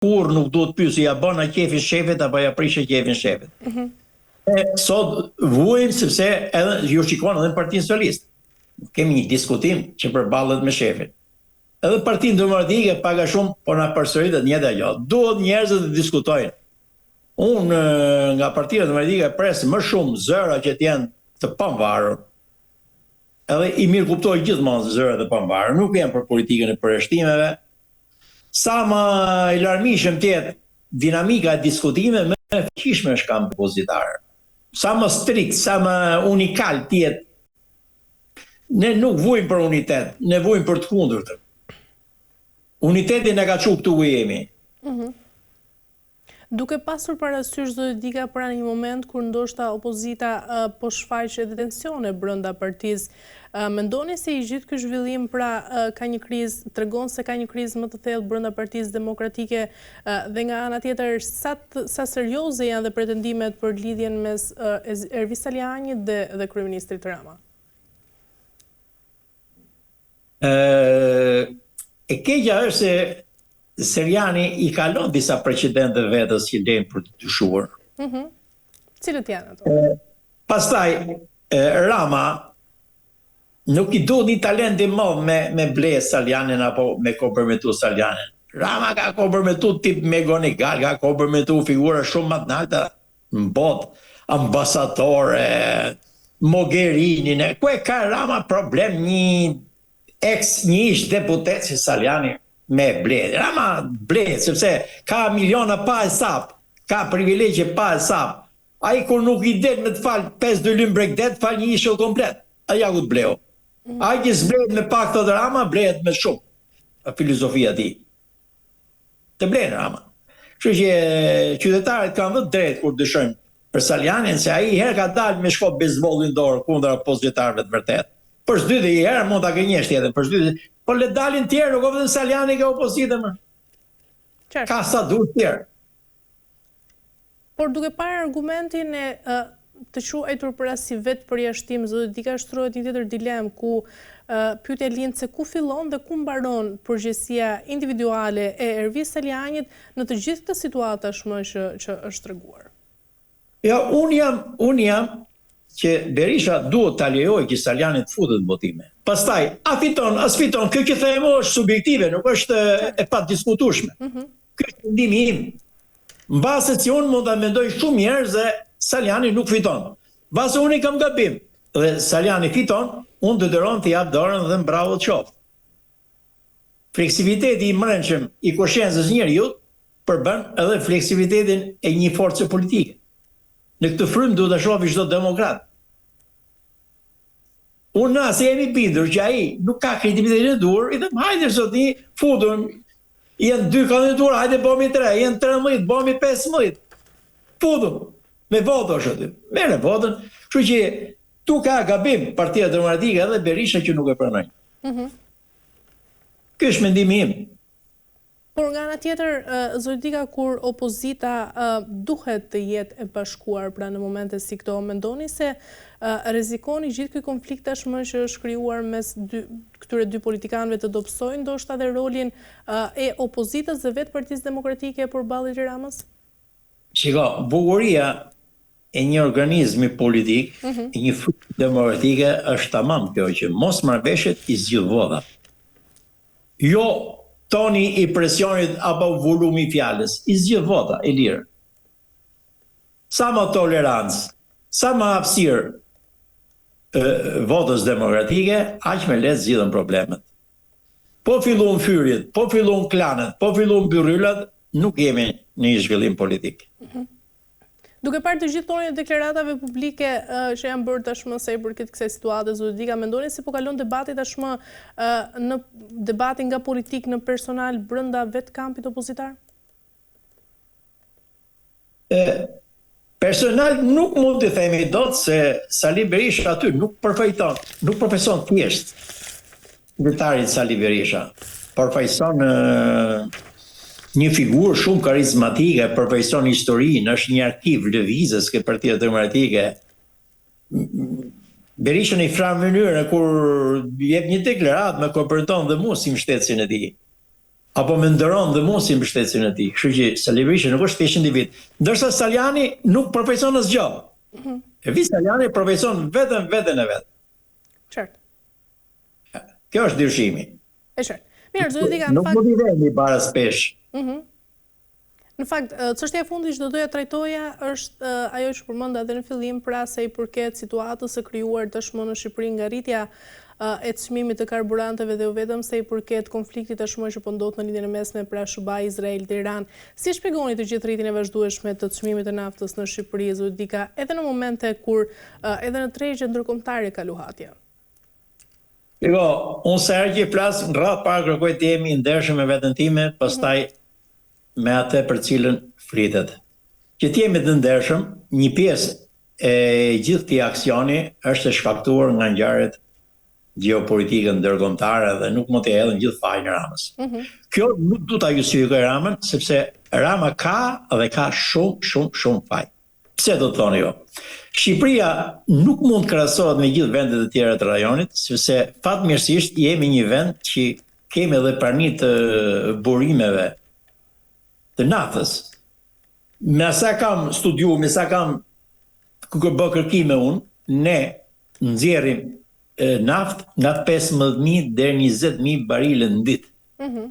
Kurrë nuk duhet pyesë ia bën qefin shefit apo ia prishë qefin shefit. Mm -hmm. E sot vuajmë sepse edhe ju shikon edhe në Partinë Socialiste. Kemi një diskutim që përballet me shefin. Edhe Partinë Demokratike pak a shumë po na përsëritet njëjta gjë. Duhet njerëzit të diskutojnë. Unë nga Partia Demokratike pres më shumë zëra që të jenë të pavarur. Edhe i mirëkuptoj gjithmonë zërat e pavarur, nuk jam për politikën e përjashtimeve. Sa më i larmishëm të jetë dinamika e diskutimeve, më e fuqishme është kampi opozitar. Sa më strikt, sa më unikal të jetë. Ne nuk vujmë për unitet, ne vujmë për të kundërtën. Uniteti na ka çu këtu ku jemi. Mm -hmm. Duke pasur parasysh zoti Dika pra në një moment kur ndoshta opozita po shfaq edhe tensione brenda partisë, mendoni se i gjithë ky zhvillim pra ka një krizë, tregon se ka një krizë më të thellë brenda Partisë Demokratike dhe nga ana tjetër sa sa serioze janë dhe pretendimet për lidhjen mes Ervis Salianjit dhe dhe kryeministrit Rama? E keqja është se Salianji i kalon disa precedentë vetes që lejnë për të dyshuar. Mm -hmm. Cilët janë ato? Pastaj, Rama nuk i duhet një talent i madh me, me ble Salianjin apo me komprometu Salianjin. Rama ka komprometu tip McGonigal, ka komprometu figura shumë më të nalta në botë, ambasadore, Mogherinin, ku e ka Rama problem një ex një ish deputet si Salianji me ble. Rama ble, sepse ka miliona pa hesap, ka privilegje pa hesap. Ai kur nuk i del me të fal 5 dynym bregdet, fal një ishull komplet. Ai ja ku të bleu. Mm. Ai që s'blehet me pak thotë Rama, blehet me shumë. Filozofia e tij. Të blen Rama. Kështu që qytetarët kanë dhe drejt kur dyshojnë për Salianjin se ai herë ka dalë me shkop bejsbolli në dorë kundra opozitarëve të vërtetë. Për së dyti herë mund ta gënjesh tjetër, për së dyti, po le dalin tjerë, nuk o vetëm Salianji ke opozitë më. Ka sa duhet tjerë. Por duke parë argumentin e të quajtur pra si vetëpërjashtim, zoti Dika shtrohet një tjetër dilemë ku pyetja lind se ku fillon dhe ku mbaron përgjegjësia individuale e Ervis Salianjit në të gjithë këtë situatë tashmë që që është treguar. Jo, unë jam, unë jam që Berisha duhet ta lejojë që Salianji të futet në votime. Pastaj, a fiton, a s'fiton, kjo që them është subjektive, nuk është e padiskutueshme. Mm -hmm. Ky është mendimi im. Mbase si unë mund ta mendoj shumë njerëz dhe Salianji nuk fiton. Mbase unë i kam gabim dhe Salianji fiton, unë detyrohem të jap dorën dhe bravo të qoftë. Fleksibiliteti i mbrendshëm i koshiencës njeriut përbën edhe fleksibilitetin e një force politike. Në këtë frymë duhet ta shohë çdo demokrat. Unë nëse jam i bindur që ai nuk ka kredibilitetin e duhur, i them hajde zotni, futu, janë dy kandidatura, hajde bëhemi tre, janë 13, bëhemi 15. Futu, me votë është aty. Merre votën, kështu që tu ka gabim Partia Demokratike edhe Berisha që nuk e pranojnë. Mm -hmm. Ky është mendimi im. Por nga ana tjetër, zoti Dika, kur opozita duhet të jetë e bashkuar, pra në momente si këto, mendoni se rrezikon i gjithë ky konflikt tashmë që është krijuar mes dy, këtyre dy politikanëve të dobësojë ndoshta dhe rolin e opozitës dhe vetë Partisë Demokratike përballë Edi Ramës? Shiko, bukuria e një organizmi politik, mm -hmm. e një fryme demokratike është tamam kjo që mosmarrëveshjet i zgjidh vota. Jo toni i presionit apo volumi i fjalës, i zgjidh vota e lirë. Sa më tolerancë, sa më hapësirë votës demokratike, aq më lehtë zgjidhen problemet. Po fillun fyrjet, po fillun klanet, po fillun byrrylat, nuk jemi në një zhvillim politik. Mhm. Duke parë të gjithë tonin e deklaratave publike që janë bërë tashmë sa i përket kësaj situate, zoti Dika, mendoni se po kalon debati tashmë në debati nga politik në personal brenda vetë kampit opozitar? E, personal nuk mund të themi dot se Sali Berisha aty nuk përfaqëson, nuk përfaqëson thjesht Kryetarin Sali Berisha përfaqëson një figurë shumë karizmatike, përfaqëson historinë, është një arkiv lëvizës ke Partia Demokratike. Berisha në një farë mënyre kur jep një deklaratë më komprometon dhe mua si mbështetësin e tij. Apo më nderon dhe mua si mbështetësin e tij. Kështu që Sali Berisha nuk është thjesht individ. Ndërsa Salianji nuk përfaqëson asgjë. Mm -hmm. Ervis Salianji përfaqëson vetëm veten e vet. Qartë. Kjo është ndryshimi. E qartë. Mirë, zoti Dika, në fakt Nuk mund t'i vemi baraspeshë. Mhm. Mm Në fakt, çështja e fundit që do doja trajtoja është ajo që përmenda edhe në fillim, pra sa i përket situatës së krijuar tashmë në Shqipëri nga rritja e çmimit të karburanteve dhe jo vetëm sa i përket konfliktit tashmë që po ndodh në Lindjen e Mesme, pra SHBA, Izrael dhe Iran. Si e shpjegoni të gjithë rritjen e vazhdueshme të çmimit të naftës në Shqipëri, zoti Dika, edhe në momente kur edhe në tregjet ndërkombëtare ka luhatje? Shiko, unë sa herë që flas, në radhë parë kërkoj të jem i ndershëm me veten time, pastaj me atë për cilën flitet. Që të jemi të ndershëm, një pjesë e gjithë këtij aksioni është e shkaktuar nga ngjarjet gjeopolitike ndërkombëtare dhe nuk mund t'i hedhim gjithë fajin Ramës. Mm -hmm. Kjo nuk du ta justifikoj Ramën, sepse Rama ka dhe ka shumë, shumë, shumë faj. Pse do të thoni ju? Shqipëria nuk mund të krahasohet me gjithë vendet e tjera të rajonit, sepse fatmirësisht jemi një vend që kemi edhe prani të burimeve të naftës. Me sa kam studiu, me sa kam bë kërkime unë, ne nxjerrim naftë nga 15.000 deri 20.000 barile në ditë. Mm -hmm.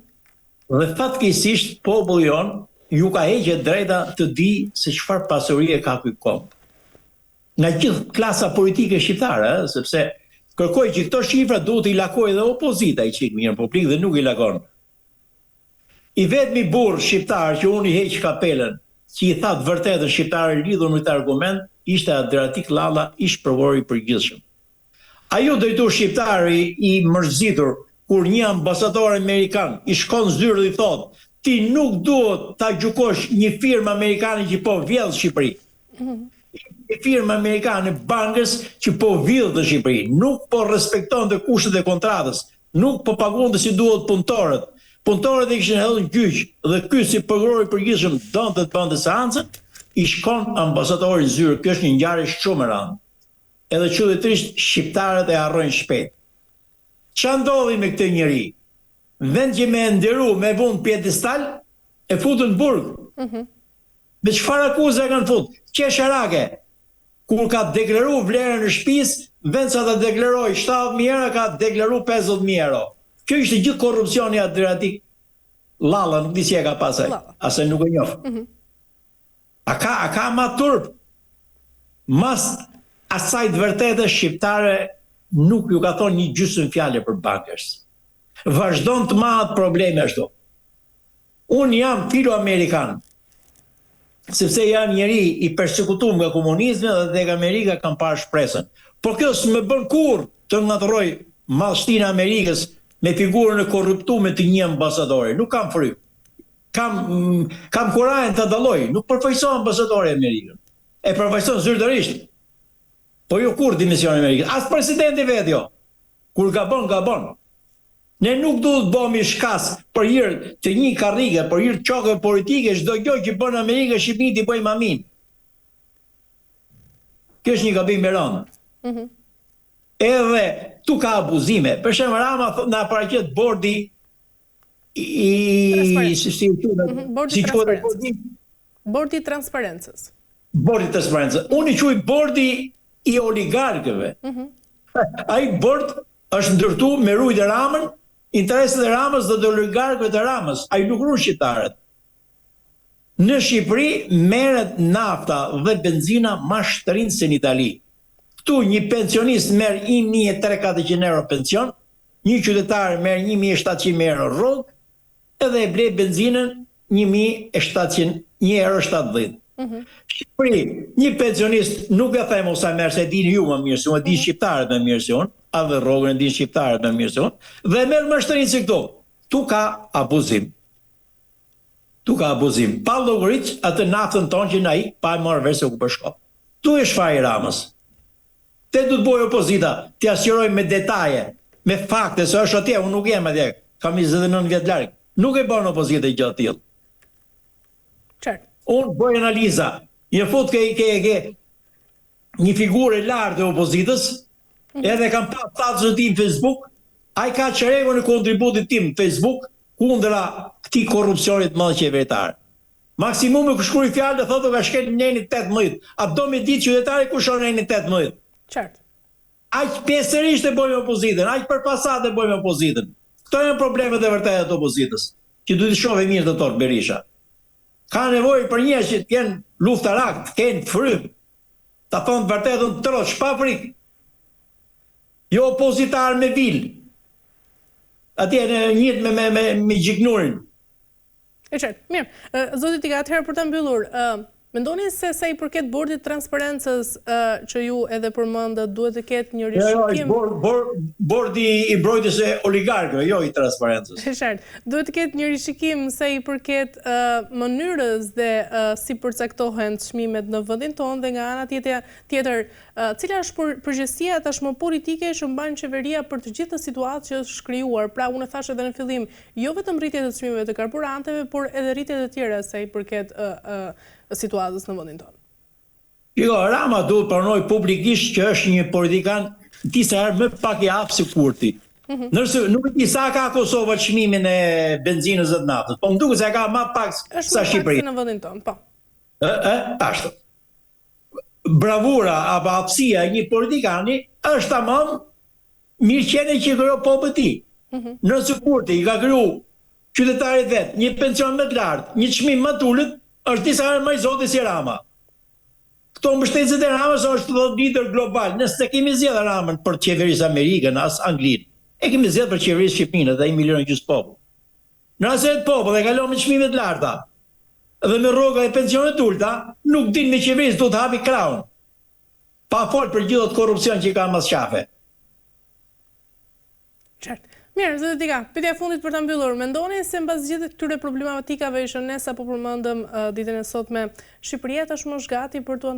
Dhe fatkeqësisht populli jonë ju ka heqë e drejta të di se çfarë pasurie ka ky komb. Nga gjithë klasa politike shqiptare, ë, sepse kërkoj që këto shifra duhet t'i lakojë dhe opozita i çik mirë në publik dhe nuk i lakon. I vetmi burrë shqiptar që unë i heq kapelën, që i tha të vërtetën shqiptarëve lidhur me këtë argument, ishte Adriatik Llalla, ish prokuror i përgjithshëm. Ai iu drejtu shqiptarëve i mërzitur kur një ambasador amerikan i shkon në zyrë dhe i thotë, ti nuk duhet ta gjykosh një firmë amerikane që po vjedh në Shqipëri. Një firmë amerikane bankës që po vidh në Shqipëri, nuk po respektonte kushtet e kontratës, nuk po paguante si duhet punëtorët. Punëtorët e kishin hedhur në gjyq dhe ky si prokuror i përgjithshëm donte të bënte seancën, i shkon ambasadori në zyrë, kjo është një ngjarje shumë e rëndë. Edhe çuditërisht shqiptarët e harrojnë shpejt. Ça ndodhi me këtë njeri? Në vend që me e nderu, me e vu në piedestal, e futën në burg. Me çfarë akuze e kanë fut? Qesharake. Kur ka deklaru vlerën e shtëpisë, në vend sa ta deklarojë 70.000 euro, ka deklaru 50.000 euro. Kjo ishte gjithë korrupsioni Adriatik Llalla, nuk di si e ka pas ai, as e nuk e njoh. A ka a ka ma turp? Mas asaj të vërtete shqiptarëve nuk ju ka thonë një gjysëm fjale për Bankers. Vazhdon të mahet problemi ashtu. Unë jam filo-amerikan, sepse jam njeri i persekutum nga komunizmi dhe tek Amerika kam parë shpresën. Por kjo s'më bën kurrë të ngatërroj madhështinë e Amerikës me figurën e korruptume të një ambasadori. Nuk kam frymë. Kam kam kurajën ta dalloj, nuk përfaqëson ambasadori Amerikën. E përfaqëson zyrtarisht. Po jo kurrë dimensionin e Amerikës. As presidenti vetë jo. Kur gabon, gabon. Ne nuk duhet të bëhemi shkas për hir të një karrige, për hir të qokave politike, çdo gjë që bën Amerika në Shqipëri t'i bëjmë amin. Kjo është një gabim i rëndë. Mm -hmm. Edhe tu ka abuzime. Për shembull Rama na paraqet bordi i si si mhm, Bordi i transparencës. Bordi i transparencës. Bordi i transparencës. Unë i quaj bordi i oligarkëve. Mm -hmm. Ai bord është ndërtu me rujt Ramën, interesat e Ramës dhe të oligarkëve të Ramës. Ai nuk ruan shqiptarët. Në Shqipëri merret nafta dhe benzina ma shtrenjtë se në Itali. Këtu një pensionist merr 1300-400 euro pension, Një qytetar merr 1700 euro rrogë edhe e ble benzinën 1700, 1 euro 70. Mm Shqipëri, një pensionist nuk e them sa merr se e dini ju më mirë se unë, e din mhm. shqiptarët më mirë se unë, edhe rrogën e din shqiptarët më mirë se unë, dhe merr më shtrenjtë se këtu. Tu ka abuzim. Tu ka abuzim. Pa llogarit atë naftën tonë që na ik, pa e marrë vesh se ku po shkon. Tu është faji i Ramës. Te do të bëjë opozita, t'ia sqarojë me detaje, me fakte, se është atje, unë nuk jem atje, kam 29 vjet larg. Nuk e bën opozita gjë të tillë. Qartë. Unë bëj analiza. Një fut ke ke ke një figurë e lartë e opozitës, mm -hmm. edhe kam pa statusin e tij në Facebook, ai ka çerekun e kontributit tim në Facebook, kundra këtij korrupsionit të madh qeveritar. Maksimumi kur shkruaj fjalë dhe thotë ka shkel neni 18. A do me ditë qytetari kush është neni 18? Qartë. Aq pjesërisht e bëjmë opozitën, aq për fasadë e bëjmë opozitën. Këto janë problemet e vërteta të opozitës, që duhet të shohë mirë doktor Berisha. Ka nevojë për njerëz që të jenë luftarak, të kenë frymë, ta thonë të vërtetën troç, pa frikë. Jo opozitar me vilë. Atje në njët me me me me Gjiknurin. E qartë. Mirë. Zoti Dika, atëherë për ta mbyllur, mendoni se sa i përket bordit të transparencës që ju edhe përmendët, duhet të ketë një jo, jo, rishikim? Jo, bor, bordi i mbrojtjes së oligarkëve, jo i transparencës. E qartë. Duhet të ketë një rishikim sa i përket mënyrës dhe si përcaktohen çmimet në vendin tonë dhe nga ana tjetër, tjetër Cila është përgjegjësia tashmë politike që mban qeveria për të gjithë situatë që është krijuar? Pra, unë e thashë edhe në fillim, jo vetëm rritje të çmimeve të karburanteve, por edhe rritje të tjera sa i përket situatës në vendin tonë. Jo, Rama duhet të pranojë publikisht që është një politikan disa herë më pak i aftë se Kurti. Mhm. Nërse nuk e di sa ka Kosova çmimin e benzinës dhe të naftës, po më duket se e ka më pak sa Shqipëria. Është më pak se në vendin tonë, po. Ë, ë, ashtu. Bravura apo aftësia e një politikani është tamam mirëqenia që krijon popullit të tij. Mhm. Nëse Kurti i ka kriju qytetarit vet një pension më të lartë, një çmim më të ulët, është disa herë më i zoti si Rama. Këto mbështetësit e Ramës është dhe lider global. Ne s'e kemi zgjedhë Ramën për të qeverisë Amerikën, as Anglinë. E kemi zgjedhë për qeverisë Shqipërinë dhe 1 milion e gjysmë popull. Në rast se atë popull e kalon me çmime të larta dhe me rroga e pensione të ulëta, nuk din me qeverisë, duhet të hapi krahun. Pa fol për gjithë atë korrupsion që ka mas qafe. Qartë. Mirë, zoti Dika, pyetja e fundit për ta mbyllur. Mendoni se mbas gjithë këtyre problematikave që ne sapo përmendëm ditën e sotme, Shqipëria tashmë është gati për t'u.